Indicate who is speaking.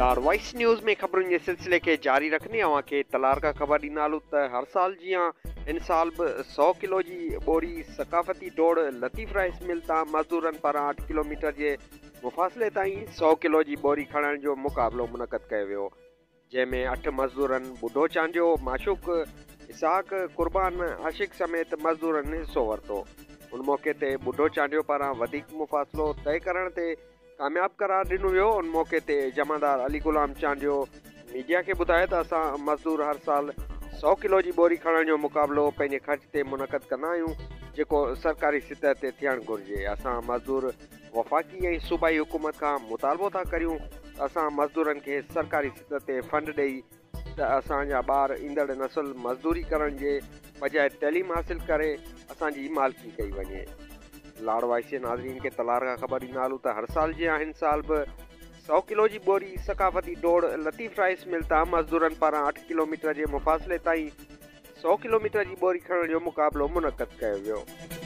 Speaker 1: لاڙ voice news ۾ خبرن جي سلسلي کي جاري رکندي اوهان کي تلار کان خبر ڏيندا هلون ته هر سال جيان هن سال به سئو ڪلو جي ٻوري ثقافتي ڊوڙ لطيف رائيس مل تان مزدورن پاران اٺ ڪلو ميٽر جي مفاصلي تائين سئو ڪلو جي ٻوري کڻڻ جو مقابلو منعقد ڪيو ويو جنهن ۾ اٺ مزدورن ٻڍو چانڊيو، معشوق، اسحاق، قربان، عاشق سميت مزدورن حصو ورتو. ان موقعي تي ٻڍو چانڊيو پاران وڌيڪ مفاصلو طئي ڪرڻ تي ڪامياب قرار ڏنو ويو. ان موقعي تي جمعدار علي غلام چانڊيو ميڊيا کي ٻڌايو ته اسان مزدور هر سال سئو ڪلو جي ٻوري کڻڻ جو مقابلو پنهنجي خرچ تي منعقد ڪندا آهيون جيڪو سرڪاري سطح تي ٿيڻ گهرجي. اسان مزدور وفاقي ۽ صوبائي حڪومت کان مطالبو ٿا ڪريون ته اسان مزدورن کي سرڪاري سطح تي فنڊ ڏئي ته اسان جا ٻار ايندڙ نسل مزدوري ڪرڻ جي بجاء تعليم حاصل ڪري اسان جي مالڪي ڪئي وڃي. لاڙ واسي ناظرين کي تلار کان خبر ڏيندا هلون ته هر سال جيان هن سال به سئو ڪلو جي ٻوري ثقافتي ڊوڙ لطيف رائيس مل تان مزدورن پاران اٺ ڪلو ميٽر جي مفاصلي تائين سئو ڪلو ميٽر جي ٻوري کڻڻ جو مقابلو منعقد ڪيو ويو.